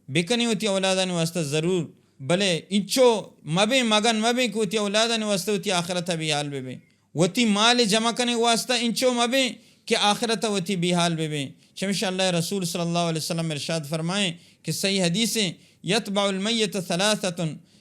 بکنیں وتی اولادانی واسطہ ضرور، بلے انچو مبیں، مگن مبیں کہ وتی اولادانی واسطہ وتی آخرت ءَ بے حال ببیں۔ وتی مال جمع کنگ واسطہ انچو مبیں کہ آخرت ءَ وتی بے حال ببیں۔ چمیشا اللہ ءِ رسول صلی اللہ علیہ وسلم ارشاد فرمائیں کہ صحیح حدیث ایں، یتبع المیت ثلاثۃ،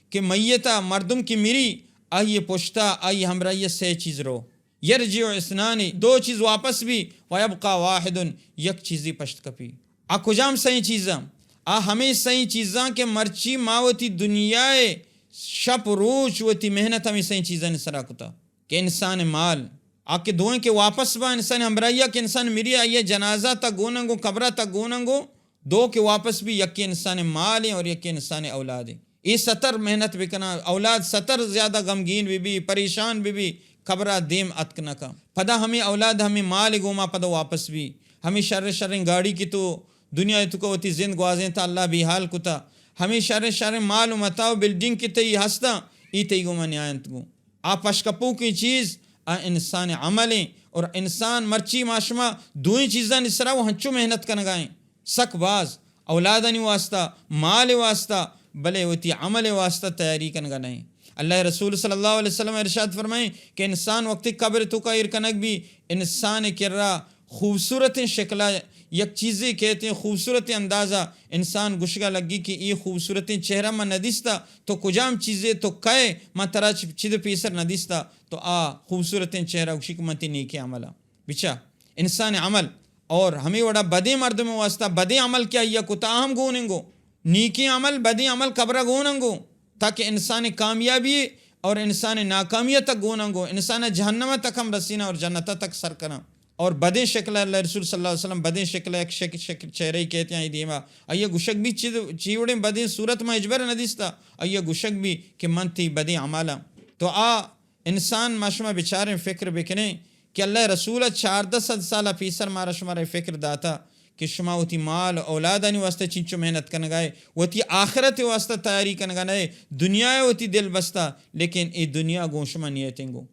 کہ میت ءَ، مردم کہ مری، آئی ءِ پشتا، آئی ءِ ہمراہی ءَ سئے چیز رو۔ یرجع اثنان، دو چیز واپس بی، و یبقی واحد، یک چیزے پشت کپی۔ آ کجام سئیں چیزاں؟ آ ہمے سئیں چیزاں کہ مرچی ما وتی دنیا ءِ شپ روچ وتی محنت ہمے سئیں چیزانی سرا کتا۔ کہ انسان ءِ مال، آ کہ دوئیں کہ واپس باں، انسان ءِ ہمراہی ءَ کہ انسان مری، آئی ءِ جنازہ تک گون انگو، قبر ءَ تک گون انگو، دو کہ واپس بی، یکے انسان ءِ مال ایں اور یکے انسان ءِ اولاد ایں۔ اے ستر محنت بکناں، اولاد ستر زیادہ غمگین بہ بی، پریشان بہ بی، قبر ءَ دیم اتک نہ کن۔ پدا ہمے اولاد ہمے مال ءِ گوما پدا واپس بی۔ ہمے شر شریں گاڑی کہ تو دنیا ءِ توکا وتی زند گوازینتا، اللہ بے حال کتا۔ ہمے شریں شریں مال و متاع و بلڈنگ کہ تئی ہستاں، اے تئی گوما نیاینت گوں۔ آ پشکپوکیں چیز، آ انسان ءِ عمل ایں، اور انسان مرچی ما شما دوئیں چیزانی سرا و ہنچو محنت کنگا ایں۔ سک باز اولادانی واسطہ، مال ءِ واسطہ، بلے وتی عمل ءِ واسطہ تیاری کنگا نہ ایں۔ اللہ ءِ رسول صلی اللہ علیہ وسلم ارشاد فرمائیں کہ انسان وقتی قبر ءِ توکا ایر کنگ بی، انسان ءِ کرا خوبصورتیں شکلا یک چیزے کئیت، خوبصورتیں اندازا انسان گشگا لگی کہ اے خوبصورتیں چہرہ من ندیستا، تو کجام چیزے، تو کئے، من ترا چ-، چد پیسر ندیستا، تو آ خوبصورتیں چہرہ گشی کہ من تئی نیکیں عملا۔ بچا، انسان ءِ عمل، اور ہمے وڑا بدیں مردم ءِ واسطہ بدیں عمل کہ آئی ءَ کتا ہم گون انگو، نیکیں عمل، بدیں عمل قبر ءَ گون انگو، تاکہ انسان ءِ کامیابی اور انسان ءِ ناکامی ءَ تک گون انگو، انسان ءَ جہنم ءَ تک ہم رسینا اور جنت ءَ تک سر کنا۔ اور بدیں شکل ءَ، اللہ ءِ رسول صلی اللہ علیہ وسلم بدیں شکل ءَ یک شک-، شک-، چہرہ ئے کئیت آئی دیما، آئی ءَ گشگ بی چی، چی وڑیں بدیں صورت ما ہچبر ندیستا، آئی ءَ گشگ بی کہ من تئی بدیں عملاں۔ تو آ انسان، ما شما بچاریں، فکر بکنیں کہ اللہ ءِ رسول ءَ چاردہ سد سال ءَ پیسر مارا شمارا اے فکر داتا کہ شما وتی مال و اولادانی واسطہ چنچو محنت کنگا ئے، وتی آخرت ءِ واسطہ تیاری کنگا نہ ئے، دنیا ءَ وتی دل بستا، لیکن اے دنیا گوں شما نیت انگو۔